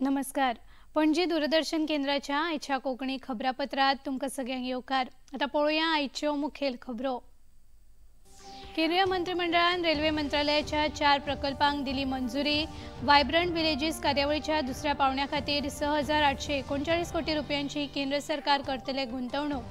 नमस्कार, पणजी दूरदर्शन केंद्राच्या आयच्या कोंकणी खबरापत्रात तुमकां सगळ्यांक येवकार। आतां पळोवया आयच्यो मुखेल खबरो। केंद्रीय मंत्रिमंडळान रेल्वे मंत्रालयाच्या 4 प्रकल्पांक दिली मंजुरी। वायब्रंट विलेजीस कार्यावळीच्या दुसऱ्या पावण्या खातीर 6,839 कोटी रुपयांची केंद्र सरकार करतले गुंतवणूक।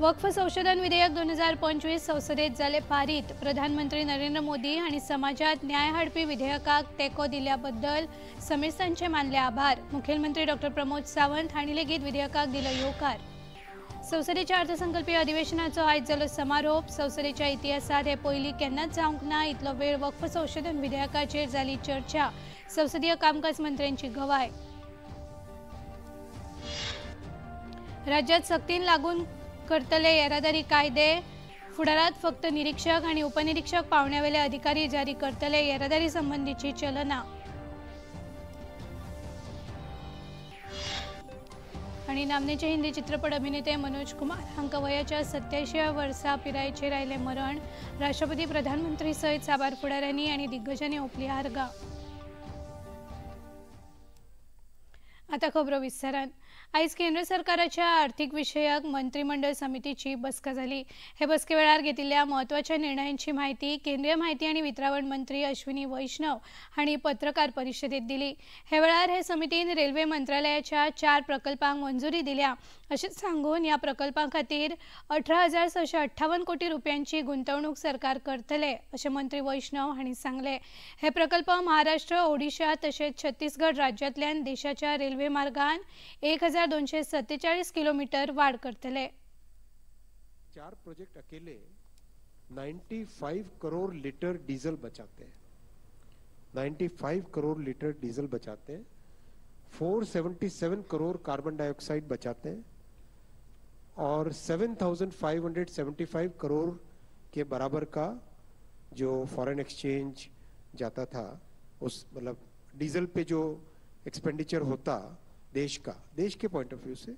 वक्फ संशोधन विधेयक 2025 संसदेत जाले पारीत। प्रधानमंत्री नरेंद्र मोदी हांणी समाजात न्याय हाडपी विधेयकाक तेंको दिल्याबद्दल समेस्तांचे मानले आभार। मुखेलमंत्री डॉ प्रमोद सावंत हांणी लेगीत विधेयकाक दिलो येवकार। संसदेच्या अर्थसंकल्पीय अधिवेशनाचो आयज जालो समारोप। संसदेच्या इतिहासात हे पयलीं केन्नाच जावंक ना इतलो वेळ वक्फ संशोधन विधेयकाचेर जाली चर्चा। संसदीय कामकाज मंत्र्यांची गवाय। राज्यात सक्तीन लागून करतले येरादारी कायदे। फुडारात फक्त निरीक्षक आणि उपनिरीक्षक पावण्यावेले अधिकारी जारी करतले येरादारी संबंधीची चलना। आणि नामनेचे हिंदी चित्रपट अभिनेते मनोज कुमार हांकां वयाच्या 87व्या वर्सा पिरायेचेर आयले मरण। राष्ट्रपती, प्रधानमंत्री सयत साबार फुडाऱ्यांनी आनी दिग्गजांनी ओंपली आर्गां। आता खबरो विस्तारान। आयज केंद्र सरकाराच्या आर्थिक विषयक मंत्रिमंडळ समितीची बसका जाली। हे बसके वेळार घेतिल्ल्या म्हत्वाच्या निर्णयांची माहिती केंद्रीय माहिती आनी वितरावण मंत्री अश्विनी वैष्णव हांणी पत्रकार परिशदेत दिली। हे वेळार हे समितीन रेल्वे मंत्रालयाच्या 4 प्रकल्पांक मंजुरी दिल्या अशें सांगून ह्या प्रकल्पां खातीर 18,658 कोटी रुपयांची गुंतवणूक सरकार करतले अशें मंत्री वैष्णव हांणी सांगलें। हे प्रकल्प महाराष्ट्र, ओडिशा तशेंच छत्तीसगड राज्यांतल्यान देशाच्या रेल्वे मार्गान 1,247 किलोमीटर वाढ करतले। 4 प्रोजेक्ट अकेले 95 करोड़ लीटर डीजल बचाते हैं। 95 करोड़ लीटर डीजल बचाते हैं। 477 करोड़ कार्बन डाइऑक्साइड बचाते हैं और 7,575 करोड़ के बराबर का जो फॉरेन एक्सचेंज जाता था, उस मतलब डीजल पे जो एक्सपेंडिचर होता देश का, देश के पॉइंट ऑफ व्यू से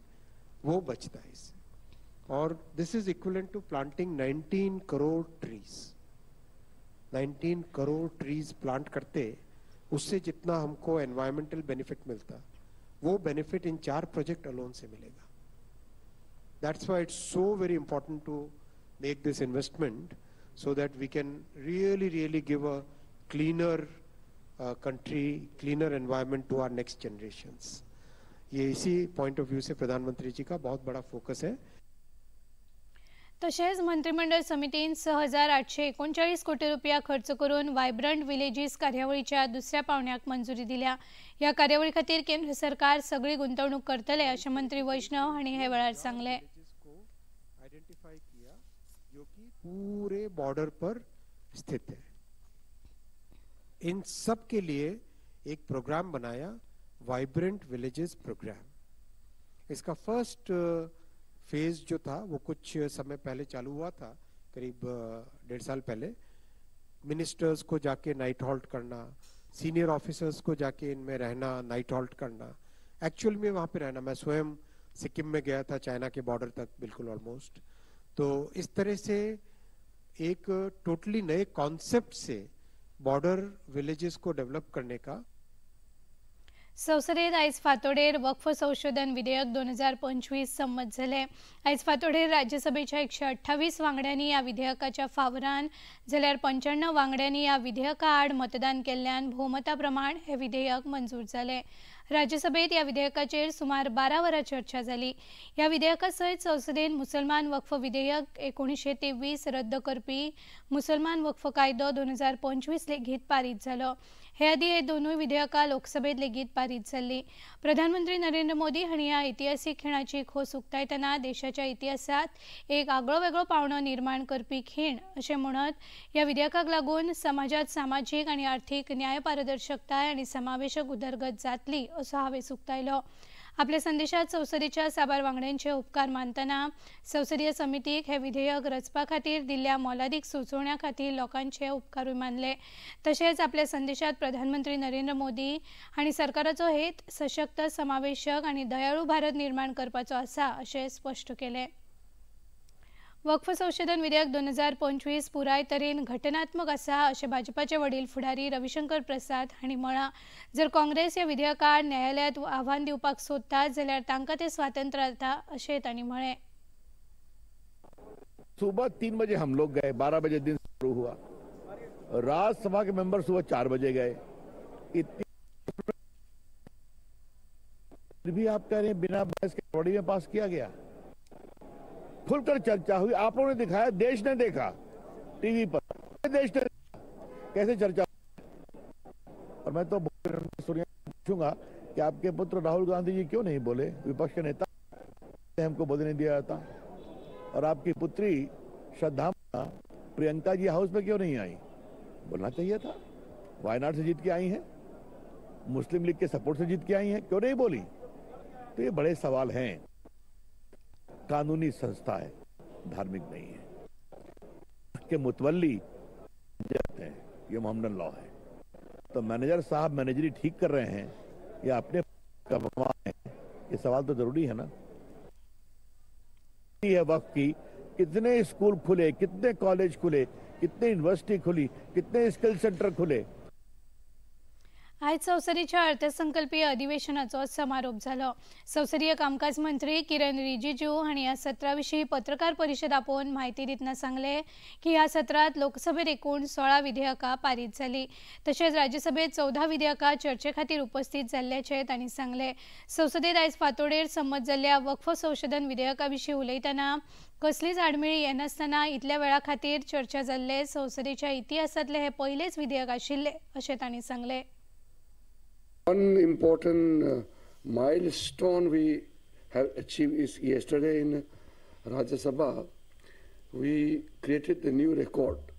वो बचता है इससे। और this is equivalent to planting 19 crore trees. 19 crore trees plant करते उससे जितना हमको एनवायरमेंटल बेनिफिट मिलता, वो बेनिफिट इन 4 प्रोजेक्ट अलोन से मिलेगा। That's why it's so very important to make this investment so that we can really really give a cleaner country, cleaner environment to our next generations. ये इसी point of view से प्रधानमंत्री जी का बहुत बड़ा focus है। तशेंच मंत्रिमंडळ समितीन 6,839 कोटी रुपया खर्च करून वायब्रंट विलेजीस कार्यावळीच्या दुसऱ्या पावण्याक मंजुरी दिल्या। ह्या कार्यावळी खातीर केंद्र सरकार सगळी गुंतवणूक करतले अशें मंत्री वैष्णव हांणी हे वेळार सांगलें। आइडेंटिफाई किया जो कि पूरे बॉर्डर पर स्थित है, इन सब के लिए एक प्रोग्राम बनाया, वाइब्रेंट विलेजेस प्रोग्राम। इसका फर्स्ट फेज जो था वो कुछ समय पहले चालू हुआ था, करीब 1.5 साल पहले। मिनिस्टर्स को जाके नाइट हॉल्ट करना, सीनियर ऑफिसर्स को जाके इनमें रहना, नाइट हॉल्ट करना, एक्चुअल में वहाँ पे रहना। मैं स्वयं सिक्किम में गया था, चाइना के बॉर्डर तक बिल्कुल ऑलमोस्ट। तो इस तरह से एक टोटली नए कॉन्सेप्ट से बॉर्डर विलेजेस को डेवलप करने का। संसदेत आयज फातोडेर वक्फ संशोधन विधेयक 2025 संमत जालें। आयज फातोडेर राज्यसभेच्या 128 वांगड्यांनी ह्या विधेयकाच्या फावरान जाल्यार 95 वांगड्यांनी ह्या विधेयका आड मतदान केल्ल्यान भोवमता प्रमाण हें विधेयक मंजूर जालें। राज्यसभेत ह्या विधेयकाचेर सुमार 12 वरां चर्चा जाली। ह्या विधेयका सयत संसदेन मुसलमान वक्फ विधेयक 1923 रद्द करपी मुसलमान वक्फ कायदो 2025 लेगीत पारीत जालो। हे आदी हे दोनूय विधेयकां लोकसभेत लेगीत पारीत जाल्ली। प्रधानमंत्री नरेंद्र मोदी हांणी ह्या इतिहासीक खिणाची खोस उक्तायतना देशाच्या इतिहासात एक आगळो वेगळो पावणो निर्माण करपी खीण अशें म्हणत ह्या विधेयकाक लागून समाजात सामाजीक आनी आर्थीक न्याय पारदर्शकताय आनी समावेशक उदरगत जातली असो हावेस उक्तायलो। आपल्या संदेशात संसदेच्या साबार वांगड्यांचे उपकार मानतना संसदीय समितीक हे विधेयक रचपा खातीर दिल्ल्या मोलादीक सुचोवण्या खातीर लोकांचे उपकारूय मानले। तशेंच आपल्या संदेशात प्रधानमंत्री नरेंद्र मोदी हांणी सरकाराचो हेत सशक्त, समावेशक आनी दयाळू भारत निर्माण करपाचो आसा अशें स्पश्ट केलें। वक्फ संशोधन विधेयक 2025 पुराय तरेन घटनात्मक आसा अशें भाजपाचे वडील फुडारी रविशंकर प्रसाद हांणी म्हळां। जर काँग्रेस ह्या विधेयकाक न्यायालयांत आव्हान दिवपाक सोदता जाल्यार तांकां तें स्वातंत्र्य आसा अशें तांणी म्हळें। सुबह 3 बजे हम लोग गए, 12 बजे दिन शुरू हुआ। राज्यसभा के मेंबर सुबह 4 बजे गए। इतनी भी आप कह रहे हैं बिना बहस के बॉडी में पास किया गया। खुलकर चर्चा हुई, आप लोगों ने दिखाया, देश ने देखा टीवी पर, देश ने कैसे चर्चा। और मैं तो पूछूंगा कि आपके पुत्र राहुल गांधी जी क्यों नहीं बोले? विपक्ष के नेता हमको बोलने नहीं दिया जाता। और आपकी पुत्री श्रद्धा प्रियंका जी हाउस में क्यों नहीं आई? बोलना चाहिए था। वायनाड से जीत के आई हैं, मुस्लिम लीग के सपोर्ट से जीत के आई हैं, क्यों नहीं बोली? तो ये बड़े सवाल हैं। कानूनी संस्था है, धार्मिक नहीं है। के मुतवल्ली हैं, ये मोहम्मदन लॉ है। तो मैनेजर साहब मैनेजरी ठीक कर रहे हैं या अपने कमा हैं, ये सवाल तो जरूरी है ना। है वक्त की कितने स्कूल खुले, कितने कॉलेज खुले, कितने यूनिवर्सिटी खुली, कितने स्किल सेंटर खुले। आयज संसदेच्या अर्थसंकल्पीय अधिवेशनाचो समारोप जालो। संसदीय कामकाज मंत्री किरण रिजिजू हांणी ह्या सत्रा विशीं पत्रकार परिशद आपोवन म्हायती दितना सांगलें की ह्या सत्रांत लोकसभेत एकूण 16 विधेयकां पारीत जालीं, तशेंच राज्यसभेत 14 विधेयकां चर्चे खातीर उपस्थित जाल्ल्याचें तांणी सांगलें। संसदेत आयज फांतोडेर संमत जाल्ल्या वक्फ संशोधन विधेयका विशीं उलयतना कसलीच आडमेळी येनासतना इतल्या वेळा खातीर चर्चा जाल्ले संसदेच्या इतिहासांतले हे पयलेच विधेयक आशिल्ले अशें तांणी सांगलें। One important milestone we have achieved is yesterday in Rajya Sabha, we created the new record.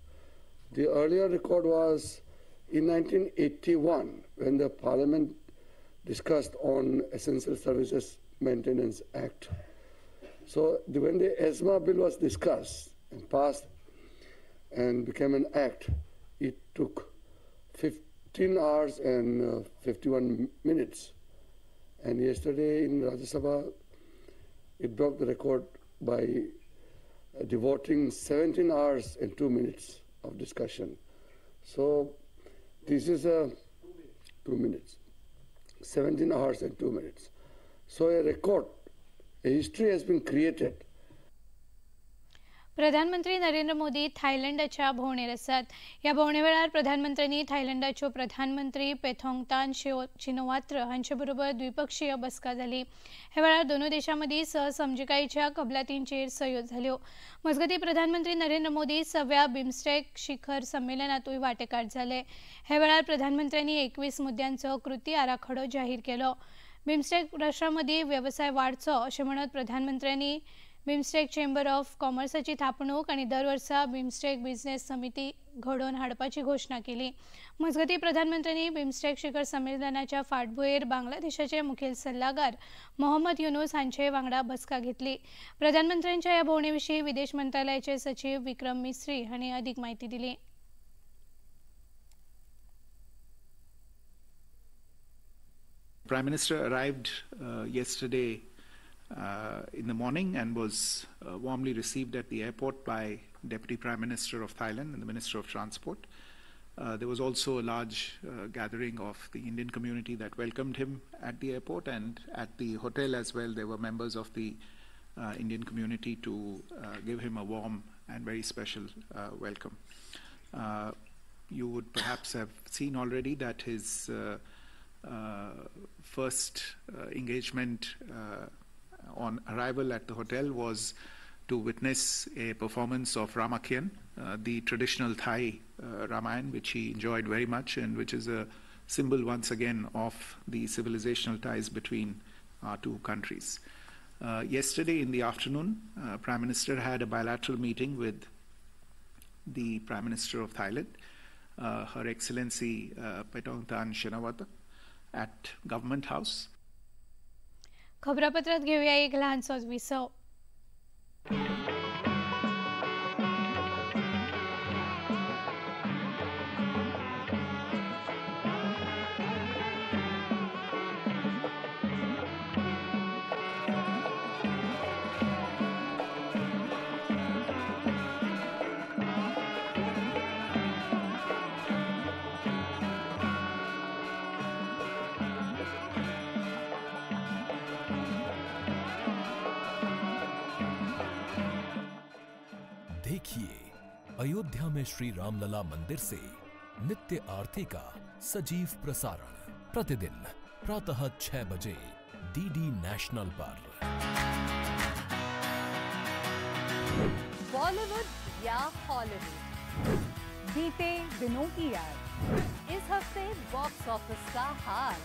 The earlier record was in 1981 when the Parliament discussed on Essential Services Maintenance Act. So when the ESMA bill was discussed and passed and became an act, it took 15 hours and 51 minutes. And yesterday in Rajya Sabha, it broke the record by devoting 17 hours and 2 minutes of discussion. So this is a 2 minutes, 17 hours and 2 minutes. So a record, a history has been created. प्रधानमंत्री नरेंद्र मोदी थायलंडाच्या भोंवडेर आसात। ह्या भोंवडे वेळार प्रधानमंत्र्यांनी थायलंडाच्यो प्रधानमंत्री पेथोंगतान शिनोवात्र हांचे बरोबर द्विपक्षीय बसका जाली। ह्या वेळार दोनूय देशां मदीं सहसमजिकायेच्या कबलातींचेर सयो जाल्यो। मजगतीं प्रधानमंत्री नरेंद्र मोदी 6व्या बिमस्टेक शिखर संमेलनांतूय वांटेकार जाले। ह्या वेळार प्रधानमंत्र्यांनी 21 मुद्द्यांचो कृती आराखडो जाहीर केलो। बिमस्टेक राष्ट्रां मदीं वेवसाय वाडचो अशें म्हणत प्रधानमंत्र्यांनी बिमस्टेक चेंबर ऑफ कॉमर्साची थापणूक आनी दर वर्सा बिमस्टेक बिझनेस समिती घडोवन हाडपाची घोशणा केली। मजगतीं प्रधानमंत्र्यांनी बिमस्टेक शिखर संमेलनाच्या फाटभुंयेर बांगलादेशाचे मुखेल सल्लागार मोहम्मद युनुस हांचे वांगडा बसका घेतली। प्रधानमंत्र्यांच्या ह्या भोंवडे विशीं विदेश मंत्रालयाचे सचिव विक्रम मिस्री हांणी अधिक म्हायती दिली। Prime Minister arrived yesterday in the morning and was warmly received at the airport by Deputy Prime Minister of Thailand and the Minister of Transport. There was also a large gathering of the Indian community that welcomed him at the airport, and at the hotel as well there were members of the Indian community to give him a warm and very special welcome. You would perhaps have seen already that his first engagement on arrival at the hotel was to witness a performance of Ramakien, the traditional Thai Ramayan, which he enjoyed very much and which is a symbol once again of the civilizational ties between our two countries. Yesterday in the afternoon, Prime Minister had a bilateral meeting with the Prime Minister of Thailand, Her Excellency Paetongtarn Shinawatra, at Government House. खबरापत्रात घेऊया एक लहानसो विसव। देखिए अयोध्या में श्री रामलला मंदिर से नित्य आरती का सजीव प्रसारण प्रतिदिन प्रातः 6 बजे डीडी नेशनल पर। बॉलीवुड या हॉलीवुड, बीते दिनों की याद, इस हफ्ते बॉक्स ऑफिस का हाल,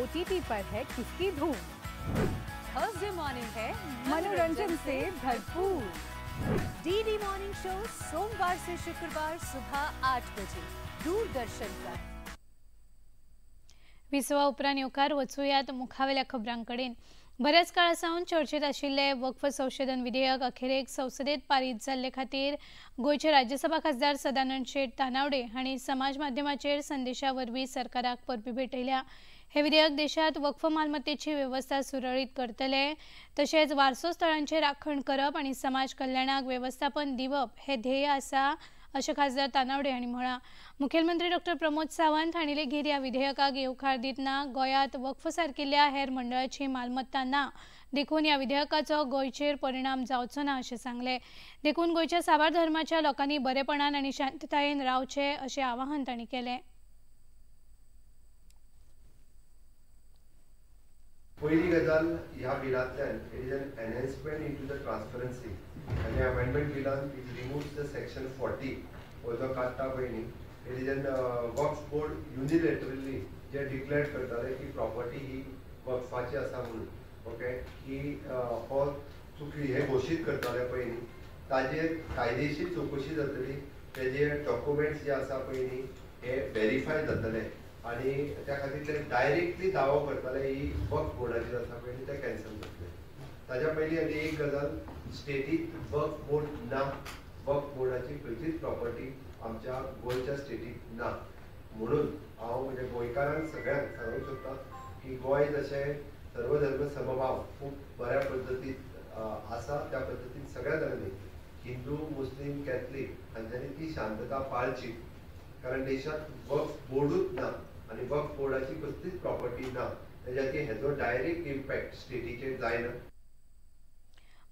ओटीटी पर है किसकी धूम, थर्सडे मॉर्निंग है मनोरंजन से भरपूर। डीडी मॉर्निंग शो सोमवार से शुक्रवार सुबह 8 बजे दूरदर्शन पर। विसवा उपरांत येवकार वचुयात मुखावेल्या खबरांकडेन। बऱ्याच काळा सावन चर्चेत आशिल्ले वक्फ संशोधन विधेयक अखेरेक संसदेत पारीत जाल्ले खातीर गोंयचे राज्यसभा खासदार सदानंद शेट तानावडे हांणी समाज माध्यमाचेर संदेशा वरवीं सरकाराक परबी भेटयल्या। हे विधेयक देशात वक्फ मालमत्तेची वेवस्था सुरळीत करतले, तशेंच वारसो स्थळांचे राखण करप आनी समाज कल्याणाक वेवस्थापन दिवप हे ध्येय आसा अशें खासदार तानावडे हांणी म्हळां। मुखेलमंत्री डॉक्टर प्रमोद सावंत हांणी लेगीत ह्या विधेयकाक येवकार दितना गोंयांत वक्फ सारकिल्ल्या हेर मंडळाची मालमत्ता ना देखून ह्या विधेयकाचो गोंयचेर परिणाम जावचो ना अशें सांगलें। देखून गोंयच्या साबार धर्माच्या लोकांनी बरेपणान आनी शांततायेन रावचें अशें आवाहन तांणी केलें। पयली गजाल ह्या बिलांतल्यान it is an enhancement into the transparency आनी amendment बिलान it removes the section 40 हो जो काडटा पळय न्ही, it is an Waqf board unilaterally J declare करताले की प्रॉपर्टी ही वक्फाची आसा म्हणून, ओके, की हो चुकी हे घोशीत करताले पळय न्ही, ताजेर कायदेशीर चवकशी जातली, तेजे डॉक्युमेंट्स जे आसा पळय न्ही हे वेरीफाय जातले आनी त्या खातीर ते डायरेक्टली दावो करताले ही वक्फ बोर्डाचेर आसा पळय न्ही ते कॅन्सल जातले। ताज्या पयलीं आनी एक गजाल, स्टेटीत वक्फ बोर्ड ना, वक्फ बोर्डाची खंयचीच प्रॉपर्टी आमच्या गोंयच्या स्टेटीत ना, म्हणून हांव म्हणजे गोंयकारांक सगळ्यांक सांगूंक सोदता की गोंय जशें सर्वधर्म समभाव खूब बऱ्या पद्दतीन आसा त्या पद्दतीन सगळ्या जाणांनी हिंदू मुस्लीम कॅथलीक हांच्यांनी ती शांतता पाळची, कारण देशांत वक्फ बोर्डूच ना आनी वक्फ बोर्डाची कसलीच प्रॉपर्टी ना, तेज्या खातीर हेजो डायरेक्ट इम्पॅक्ट स्टेटीचेर जायना।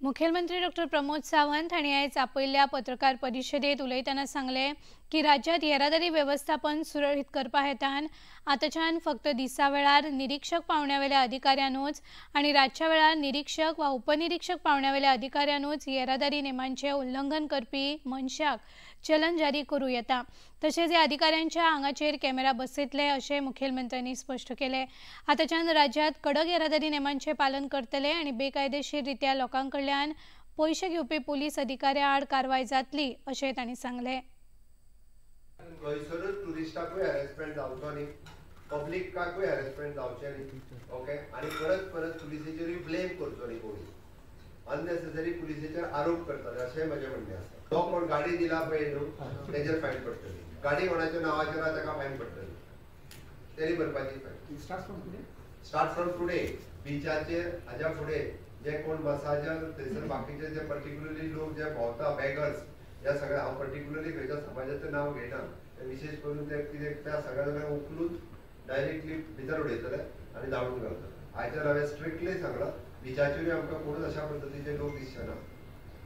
मुखेलमंत्री डॉक्टर प्रमोद सावंत हांणी आयज आपयल्ल्या पत्रकार परिशदेत उलयतना सांगलें की राज्यात येरादारी वेवस्थापन सुरळीत करपा हेतान आतांच्यान फक्त दिसा वेळार निरीक्षक पावण्यावेल्या अधिकाऱ्यानूच आनी रातच्या वेळार निरीक्षक वा उपनिरीक्षक पावण्यावेल्या अधिकाऱ्यानूच येरादारी नेमांचें उल्लंघन करपी मनशाक चलन जारी करूं येता। तशेंच ह्या अधिकाऱ्यांच्या आंगाचेर कॅमेरा बसयतले अशें मुखेलमंत्र्यांनी स्पश्ट केलें। आतांच्यान राज्यात कडक येरादारी नेमांचें पालन करतले आनी बेकायदेशीर रित्या लोकां कडल्यान पयशे घेवपी पुलीस अधिकाऱ्यां आड कारवाय जातली अशें तांणी सांगलें। खंयसरूच ट्युरिस्टाकूय हॅरेसमेंट जावचो न्ही, पब्लिकाकूय हॅरेसमेंट जावचें न्ही, ओके, आनी परत परत पुलिसेचेरूय ब्लेम करचो न्ही, कोणी अननेसेसरी पुलिसेचेर आरोप करतले अशें म्हजें म्हणणें आसा। तो कोण गाडी दिला पळय न्हू तेजेर फायन पडटली, गाडी कोणाच्या नांवाचेर आसा ताका फायन पडटली, तेणी भरपाची फायन। स्टार्ट फ्रॉम टुडे बिचाचेर हाज्या फुडें जे कोण मसाजर थंयसर बाकीचे जे पर्टिक्युलरली लोक जे भोंवता बेगर्स ह्या सगळ्या, हांव पर्टिक्युलरली खंयच्या समाजाचें नांव घेयना, विशेष करून ते कितें त्या सगळ्या जाणांक उखलून डायरेक्टली भितर उडयतले आनी धाडून घालतले। आयच्यान हांवें स्ट्रिक्टली सांगलां बिचाचेरूय आमकां कोणूच अशा पद्दतीचे लोक दिसचे ना,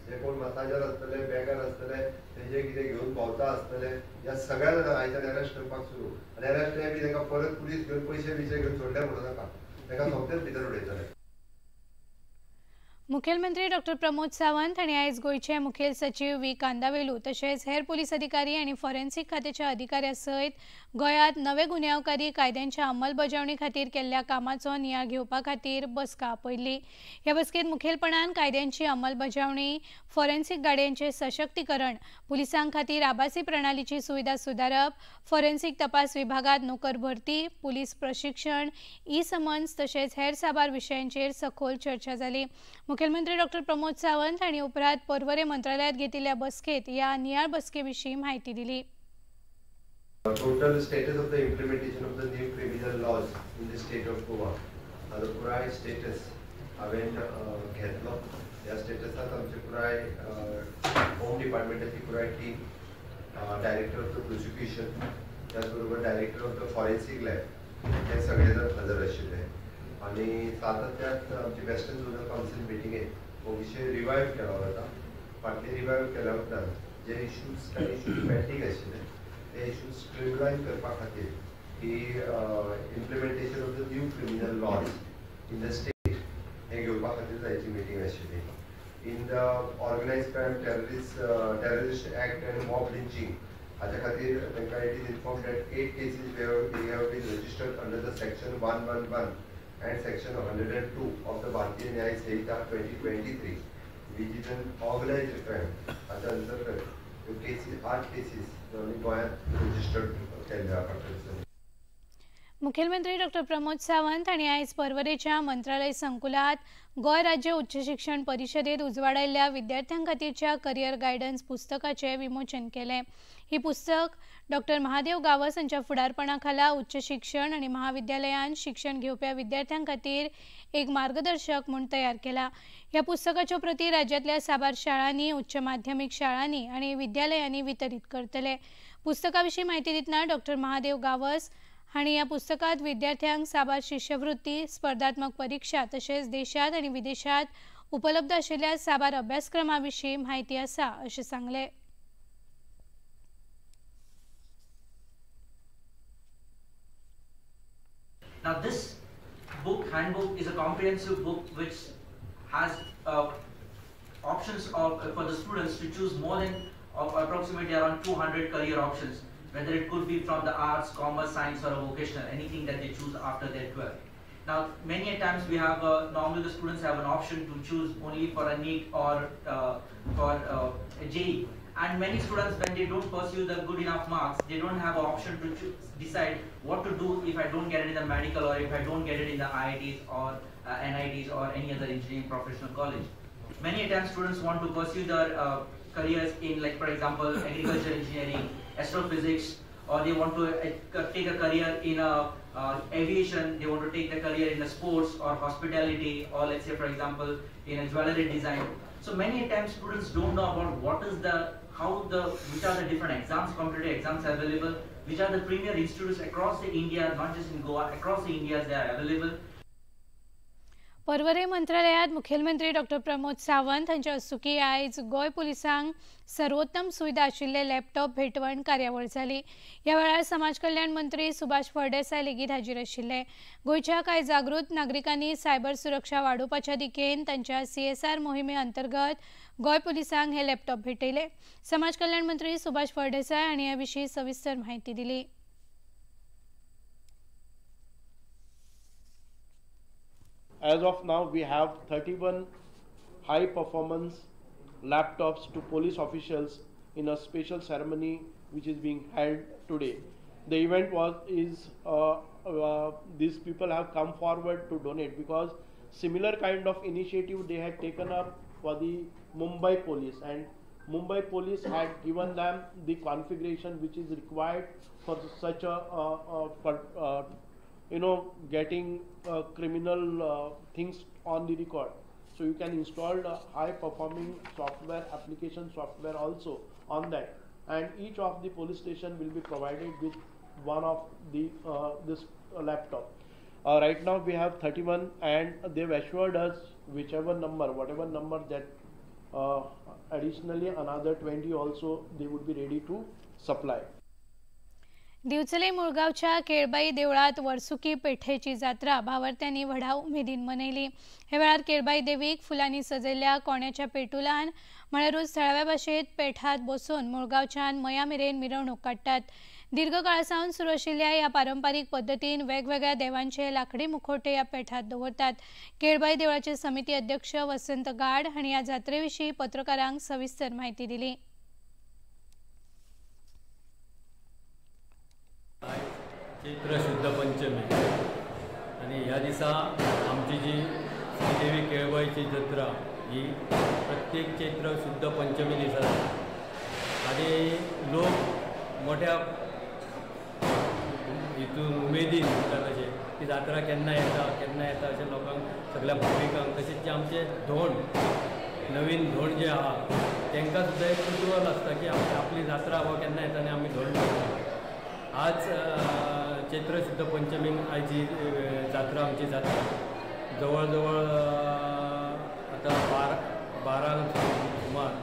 जे कोण मसाजर आसतले, बेगर आसतले, तेजे कितें घेवन भोंवता आसतले, ह्या सगळ्या जाणांक आयच्यान अरेस्ट करपाक सुरू। आनी अरेस्ट हे बी तांकां परत पुलीस घेवन पयशे बिशे घेवन सोडले म्हणून नाका, तांकां सोमतेच भितर उडयतले। मुखेलमंत्री डॉक्टर प्रमोद सावंत हांणी आयज गोंयचे मुखेल सचीव we Kandavelu तशेंच हेर पुलीस अधिकारी आनी फॉरेन्सिक खात्याच्या अधिकाऱ्यां सयत गोंयांत नवे गुन्यांवकारी कायद्यांच्या अंमलबजावणी खातीर केल्ल्या कामाचो नियाळ घेवपा खातीर बसका आपयल्ली। ह्या बसकेंत मुखेलपणान कायद्यांची अंमलबजावणी, फॉरेन्सिक गाडयांचें सशक्तीकरण, पुलिसां खातीर आभासी प्रणालीची सुविधा सुदारप, फॉरेन्सिक तपास विभागांत नोकर भरती, पुलीस प्रशिक्षण, ई समन्स तशेंच हेर साबार विशयांचेर सखोल चर्चा जाली। मुखेलमंत्री डॉक्टर प्रमोद सावंत हांणी उपरांत पर्वरे मंत्रालयात घेतिल्ल्या बसकेत ह्या नियाळ बसके विशीं म्हायती दिली। Total status of the implementation of the new criminal laws in the state of Goa हाजो पुराय स्टेटस हांवें घेतलो। ह्या स्टेटसांत आमचे पुराय होम डिपार्टमेंटाची पुराय team, director of the prosecution, त्याच बरोबर director of the forensic lab हे सगळे जाण हजर आशिल्ले आनी सातत्यात आमची वेस्टर्न झोनल कावन्सील मिटिंगेत हो विशय रिवायव केलो वता। फाटली रिवायव केल्या उपरांत जे इश्यूज कांय इश्यूज पेंडींग आशिल्ले ते इश्यूज स्ट्रीमलायन करपा खातीर ही implementation of the new criminal laws in the state हें घेवपा खातीर आयची मिटींग आशिल्ली. In the organise crime terrorist act and mob lynching हाच्या खातीर तांकां it is inform that 8 cases have been registered under the section 111 and section 102 of the Bharatiya Nyaya Sanhita 2023, which is an organized crime. हाच्या अंतर्गत ह्यो cases 8 cases आमी गोंयांत registered केल्ल्यो आसा फाटल्या दिसांनी. मुख्यमंत्री डॉक्टर प्रमोद सावंत हांणी आयज पर्वरेच्या मंत्रालय संकुलात गोंय राज्य उच्च शिक्षण परिशदेत उजवाडायल्ल्या विद्यार्थ्यां खातीरच्या करियर गायडन्स पुस्तकाचें विमोचन केलें. ही पुस्तक डॉक्टर महादेव गावस हांच्या फुडारपणा खाला उच्च शिक्षण आनी महाविद्यालयांत शिक्षण घेवप्या विद्यार्थ्यां खातीर एक मार्गदर्शक म्हूण तयार केला. ह्या पुस्तकाच्यो प्रती राज्यांतल्या साबार शाळांनी, उच्च माध्यमीक शाळांनी आनी विद्यालयांनी वितरीत करतले. पुस्तका विशीं म्हायती दितना डॉक्टर महादेव गावस हांणी ह्या पुस्तकांत विद्यार्थ्यांक साबार शिष्यवृत्ती, स्पर्धात्मक परीक्षा तशेंच देशांत आनी विदेशांत उपलब्ध आशिल्ल्या साबार अभ्यासक्रमा विशीं म्हायती आसा अशें सांगलें. Now this book, handbook, is a comprehensive book which has options of for the students to choose more than approximately around 200 career options, whether it could be from the arts, commerce, science or a vocational, anything that they choose after their 12. Now many a times we have, normally the students have an option to choose only for a NEET or for a JEE. And many students, when they don't pursue the good enough marks, they don't have an option to choose, decide what to do if I don't get it in the medical or if I don't get it in the IITs or NITs or any other engineering professional college. Many a times students want to pursue their careers in, like for example, agriculture engineering, astrophysics, or they want to take a career in aviation, they want to take the career in the sports or hospitality, or let's say for example in a jewelry design. So many a times students don't know about what is the, how the, which are the different exams, competitive exams available, which are the premier institutes across the India, not just in Goa, across the India they are available. Porvorim मंत्रालयात मुखेलमंत्री doctor Pramod Sawant हांच्या हस्तुकीं आयज गोंय पुलिसांक सर्वोत्तम सुविधा आशिल्ले laptop भेटवण कार्यावळ जाली. ह्या वेळार समाज कल्याण मंत्री सुभाष फळदेसाय लेगीत हाजीर आशिल्ले. गोंयच्या कांय जागृत नागरिकांनी सायबर सुरक्षा वाडोवपाच्या दिकेन तांच्या CSR मोहिमे अंतर्गत गोंय पुलिसांक हे लॅपटॉप भेटयले. समाज कल्याण मंत्री सुभाष फळदेसाय हांणी ह्या विशीं सविस्तर म्हायती दिली. As of now, we have 31 high performance laptops to police officials in a special ceremony which is being held today. The event these people have come forward to donate because similar kind of initiative they had taken up for the Mumbai police, and Mumbai police had given them the configuration which is required for such a getting criminal things on the record. So you can install the high performing software, application software also on that, and each of the police station will be provided with one of the this laptop. Right now we have 31, and they've assured us whichever number, whatever number that additionally another 20 also they would be ready to supply. Divchale मुळगावच्या Kelbai देवळात वर्सुकी पेठेची जात्रा भावार्थ्यांनी व्हडा उमेदीन मनयली. हे वेळार केळबाई देवीक फुलांनी सजयल्ल्या कोण्याच्या पेटुलान म्हळ्यारूच थळाव्या भाशेंत पेठात बसून मुळगावच्यान मया मेरेन मिरवणूक काडटात. दीर्घकाळा सावन सुरू आशिल्ल्या ह्या पारंपारीक पद्दतीन वेगवेगळ्या देवांचे लाकडी मुखोटे ह्या पेठात दवरतात. केळबाई देवळाचे समिती अध्यक्ष वसंत गाड हांणी ह्या जात्रे विशीं पत्रकारांक सविस्तर म्हायती दिली. चैत्र शुद्ध पंचमी आनी ह्या दिसा आमची जी श्रीदेवी केळबाईची जत्रा ही प्रत्येक चैत्र शुद्ध पंचमी दिसा जाता आनी लोक मोठ्या हितून उमेदीन म्हणटा तशें ती जात्रा केन्ना येता केन्ना येता अशें लोकांक सगळ्या भाविकांक तशेंच जे आमचे धोंड नवीन धोंड जे आहा तांकां सुद्दां एक कुतूहल आसता की आपली जात्रा हो केन्ना येता आनी आमी धोंड करता. आज चैत्र शुद्ध पंचमीक आयज ही जात्रा आमची जाता. जवळ जवळ आतां 12 सुमार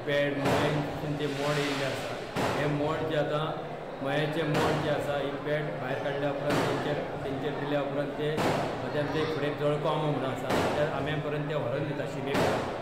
पेड मयेंतसून ते मोड येयल्ले आसा. हे मोड जे आतां मयेचे मोड जे आसा ही पेड भायर काडल्या उपरांत तेंचेर दिल्या उपरांत ते आमचे फुडें जळको आंबो म्हणून आसा त्या आंब्या पर्यंत ते व्हरून दिता शिमे पर्यंत.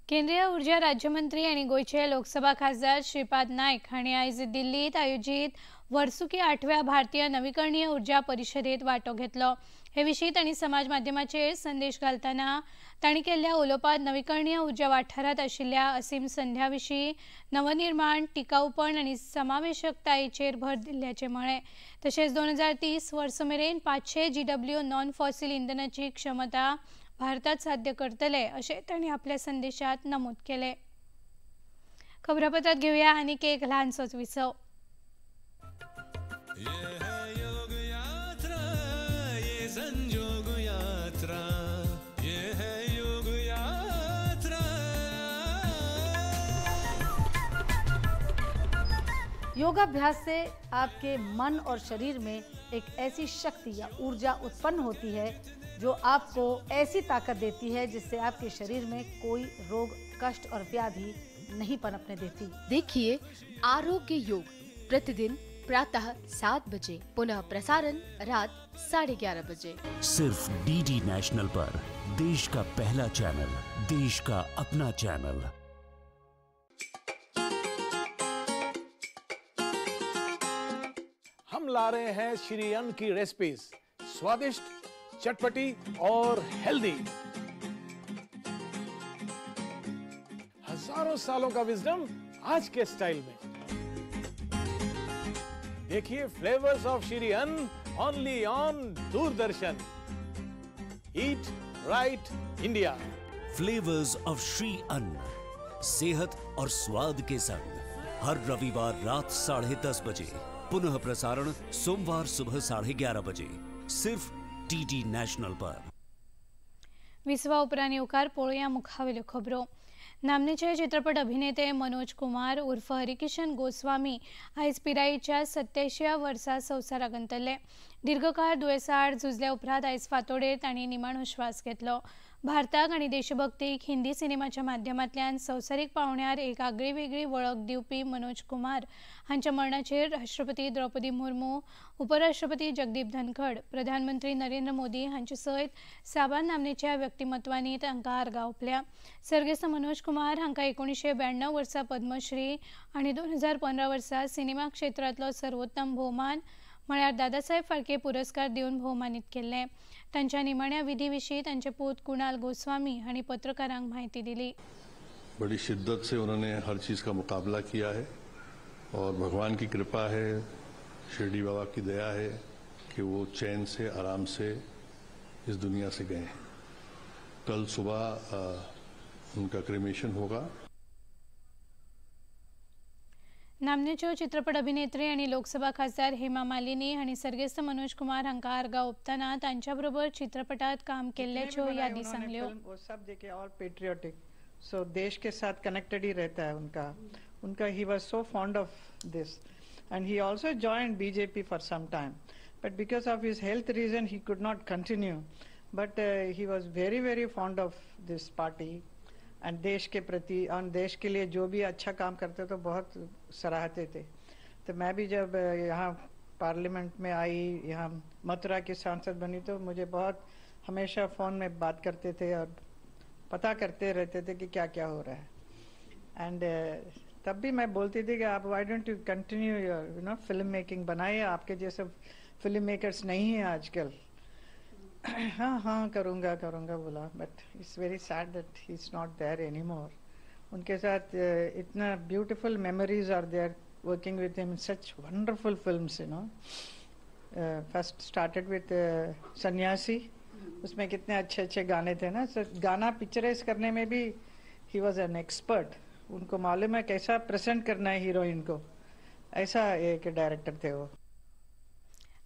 केंद्रीय ऊर्जा राज्यमंत्री आनी गोंयचे लोकसभा खासदार श्रीपाद नायक हांणी आयज दिल्लीत आयोजीत वर्सुकी 8व्या भारतीय नवीकरणीय ऊर्जा परिशदेत वांटो घेतलो. हे विशीं तांणी समाज माध्यमाचेर संदेश घालतना तांणी केल्ल्या उलोवपांत नवीकरणीय ऊर्जा वाठारांत आशिल्ल्या असीम संध्या विशीं नवनिर्माण, टिकाऊपण आनी समावेशकतायेचेर भर दिल्ल्याचें म्हळें. तशेंच 2030 वर्स मेरेन 500 GW non fossil इंधनाची क्षमता भारतात साध्य करतले अशें तांणी आपल्या संदेशात नमूद केलें. खबरापत्रात घेवया आनीक एक ल्हानसोच विसव. योगाभ्यास से आपके मन और शरीर में एक ऐसी शक्ति या ऊर्जा उत्पन्न होती है जो आपको ऐसी ताकत देती है जिससे आपके शरीर में कोई रोग, कष्ट और व्याधि नहीं पनपने देती। देखिए आरोग्य योग प्रतिदिन प्रातः 7 बजे, पुनः प्रसारण रात 11:30 बजे, सिर्फ डीडी नेशनल पर। देश का पहला चैनल, देश का अपना चैनल। हम ला रहे हैं श्री अन्न की रेसिपीज, स्वादिष्ट, चटपटी और हेल्दी। हजारों सालों का विजडम आज के स्टाइल में। देखिए flavours of Shri Anna only on Doordarshan. Eat right India. Flavours of Shri Anna, सेहत और स्वाद के संग, हर रविवार रात 10:30 बजे, पुनः प्रसारण सोमवार सुबह 11:30 बजे, सिर्फ डीडी नॅशनल पर। विसवा उपरांत येवकार पळोवया मुखावेल्यो खबरो. नामनेचे चित्रपट अभिनेते मनोज कुमार उर्फ हरिकिशन गोस्वामी आयज पिरायेच्या 87व्या वर्सा संवसाराक अंतरले. दीर्घकाळ दुयेंसा आड झुजल्या उपरांत आयज फांतोडेर तांणी निमाणो श्वास घेतलो. भारताक आनी देशभक्तीक हिंदी सिनेमाच्या माध्यमांतल्यान संवसारीक पावंड्यार एक आगळी वेगळी वळख दिवपी मनोज कुमार हांच्या मरणाचेर राष्ट्रपती द्रौपदी मुर्मू, उपराष्ट्रपती जगदीप धनखड, प्रधानमंत्री नरेंद्र मोदी हांचे सयत साबार नामनेच्या व्यक्तिमत्वांनी तांकां आर्गां ओंपल्या. सर्गेस्त मनोज कुमार हांकां 1992 वर्सा पद्मश्री आनी 2015 वर्सा सिनेमा क्षेत्रांतलो सर्वोत्तम भोवमान म्हळ्यार दादासाहेब फाळके पुरस्कार दिवन भोवमानीत केल्ले. तांच्या निमाण्या विधी विशीं तांचे पूत कुणाल गोस्वामी हांणी पत्रकारांक म्हायती दिली. बड़ी शिद्दत से उन्होंने हर चीज़ का मुकाबला किया है और भगवान की कृपा है, शिरडी बाबा की दया है कि वो चैन से आराम से इस दुनिया से गए हैं। कल सुबह उनका क्रेमेशन होगा। नामनेच्यो चित्रपट अभिनेत्री आनी लोकसभा खासदार हेमा मालिनी हांणी सर्गेस्त मनोज कुमार हांकां आर्गां ओंपतना तांच्या बरोबर चित्रपटात काम केल्ल्याच्यो यादी सांगल्यो। वो सब देखे और पेट्रियोटिक, सो देश के साथ कनेक्टेड ही रहता है उनका। उनका he was so fond of this and he also joined BJP for some time, but because of his health reason he could not continue, but he was very very fond of this party and देश K प्रति और देश K लिए जो भी अच्छा काम करते तो बहुत सराहते थे। तो मैं भी जब यहाँ पार्लियामेंट में आई, यहाँ मथुरा की सांसद बनी, तो मुझे बहुत हमेशा फ़ोन में बात करते थे और पता करते रहते थे कि क्या क्या हो रहा है। एंड तब भी मैं बोलती थी कि आप why don't you continue your you know film making बनाइए, आपके जैसे फिल्म मेकर्स नहीं हैं आजकल। हाँ हाँ करूँगा करूँगा बोला, but it's very sad that he is not there any more. उनके साथ इतना beautiful memories are there working with him, such wonderful films you know. First started with Sanyasi, उसमें कितने अच्छे अच्छे गाने थे ना। सो गाना पिक्चराइज करने में भी he was an expert. उनको मालूम है कैसा प्रेजेंट करना है हीरोइन को, ऐसा एक डायरेक्टर थे वो।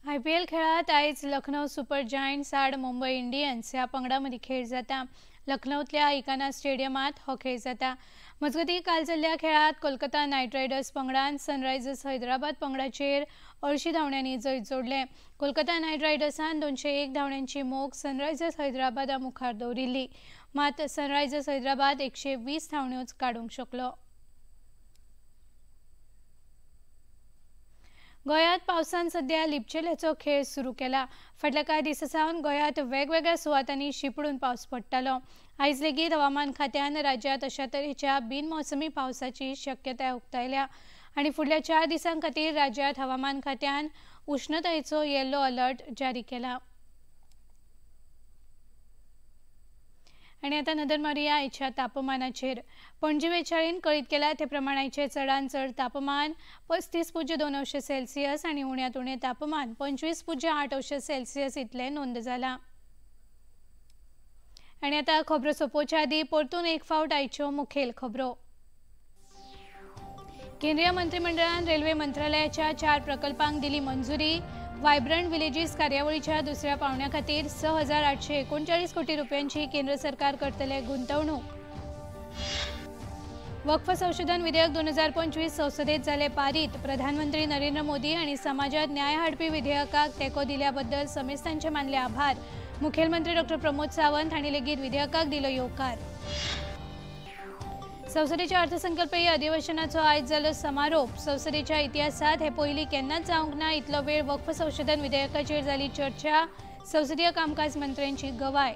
आयपीएल खेळात आयज लखनौ सुपर जायंट्स आड मुंबय इंडियन्स ह्या पंगडां मदीं खेळ जाता। लखनौतल्या इकाना स्टेडियमांत हो खेळ जाता। मजगतीं काल जाल्ल्या खेळात कोलकाता नायट रायडर्स पंगडान सनरायझर्स हैदराबाद पंगडाचेर 80 धांवड्यांनी जैत जोडलें। कोलकाता नायट रायडर्सान 201 धांवड्यांची मोख सनरायझर्स हैदराबादा मुखार दवरिल्ली। मात सनरायझर्स हैदराबाद 120 धांवड्योच काडूंक शकलो. गोंयांत पावसान सध्या लिपचेल्याचो खेळ सुरू केला. फाटल्या कांय दिसां सावन गोंयांत वेगवेगळ्या सुवातांनी शिंपडून पावस पडटालो. आयज लेगीत हवामान खात्यान राज्यांत अशा तरेच्या बिनमोसमी पावसाची शक्यताय उक्तायल्या आनी फुडल्या 4 दिसां खातीर राज्यांत हवामान खात्यान उश्णतायेचो येलो अलर्ट जारी केला. आनी आतां नदर मारुया आयच्या तापमानाचेर. पणजी वेचाळीन कळीत केला ते प्रमाण आयचें चडांत चड तापमान 35.2 अंश सेल्सियस आनी उण्यांत उणें तापमान 25.8 अंश सेल्सियस इतलें नोंद जालां. आनी आतां खबरो सोंपोवच्या आदीं परतून एक फावट आयच्यो मुखेल खबरो. केंद्रीय मंत्रिमंडळान रेल्वे मंत्रालयाच्या 4 प्रकल्पांक दिली मंजुरी. वायब्रंट विलेजीस कार्यावळीच्या दुसऱ्या पावण्या खातीर 6,839 कोटी रुपयांची केंद्र सरकार करतले गुंतवणूक. वक्फ संशोधन विधेयक 2025 संसदेत जाले पारीत. प्रधानमंत्री नरेंद्र मोदी आनी समाजात न्याय हाडपी विधेयकाक तेंको दिल्याबद्दल समेस्तांचे मानले आभार. मुखेलमंत्री डॉ प्रमोद सावंत हांणी लेगीत विधेयकाक दिलो येवकार. संसदेच्या अर्थसंकल्पीय अधिवेशनाचो आयज जालो समारोप. संसदेच्या इतिहासात हे पयलीं केन्नाच जावंक ना इतलो वेळ वक्फ संशोधन विधेयकाचेर जाली चर्चा. संसदीय कामकाज मंत्र्यांची गवाय.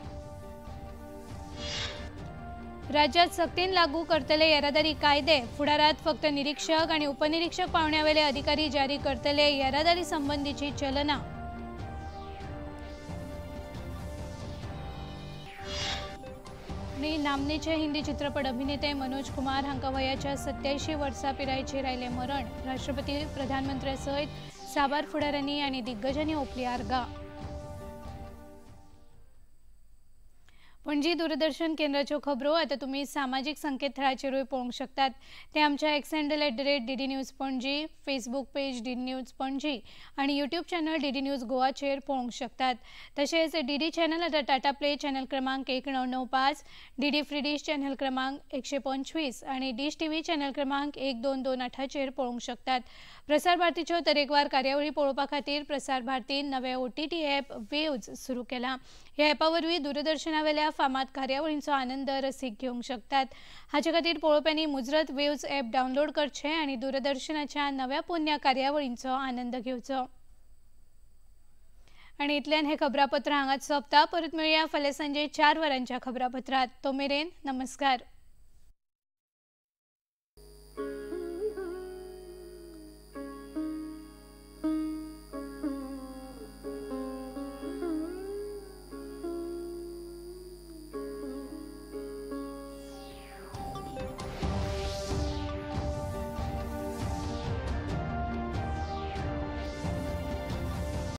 राज्यात सक्तीन लागू करतले येरादारी कायदे. फुडारात फक्त निरीक्षक आनी उपनिरीक्षक पावंड्यावेले अधिकारी जारी करतले येरादारी संबंदीची चलनां. नामनेचे हिंदी चित्रपट अभिनेते मनोज कुमार हांकां वयाच्या 87 वर्सां पिरायेचेर आयलें मरण. राष्ट्रपती, प्रधानमंत्र्या सयत साबार फुडाऱ्यांनी आनी दिग्गजांनी ओंपली आर्गां. पणजी दूरदर्शन केंद्राच्यो खबरो आतां तुमी सामाजीक संकेतथळाचेरूय पळोवंक शकतात. ते आमच्या X handle @DD News Panaji, Facebook page DD News Panaji आनी यूट्यूब चॅनल डीडी न्यूज गोवाचेर पळोवंक शकतात. तशेंच डीडी चॅनल आतां टाटा प्ले चॅनल क्रमांक 1995, डीडी फ्री डिश चॅनल क्रमांक 125 आनी डिश टीव्ही चॅनल क्रमांक 1228चेर पळोवंक शकतात. प्रसार भारतीच्यो तरेकवार कार्यावळी पळोवपा खातीर प्रसार भारतीन नवे OTT app वेव्ज सुरू केला. ह्या ॲपा वरवीं दूरदर्शनावेल्या फामाद कार्यावळींचो आनंद रसीक घेवंक शकतात. हाचे खातीर पळोवप्यांनी मुजरत वेव्ज ॲप डावनलोड करचें आनी दूरदर्शनाच्या नव्या पोन्न्या कार्यावळींचो आनंद घेवचो. आनी इतल्यान हें खबरापत्र हांगाच सोंपता. परत मेळया फाल्यां सांजे 4 वरांच्या खबरापत्रांत. तो मेरेन नमस्कार.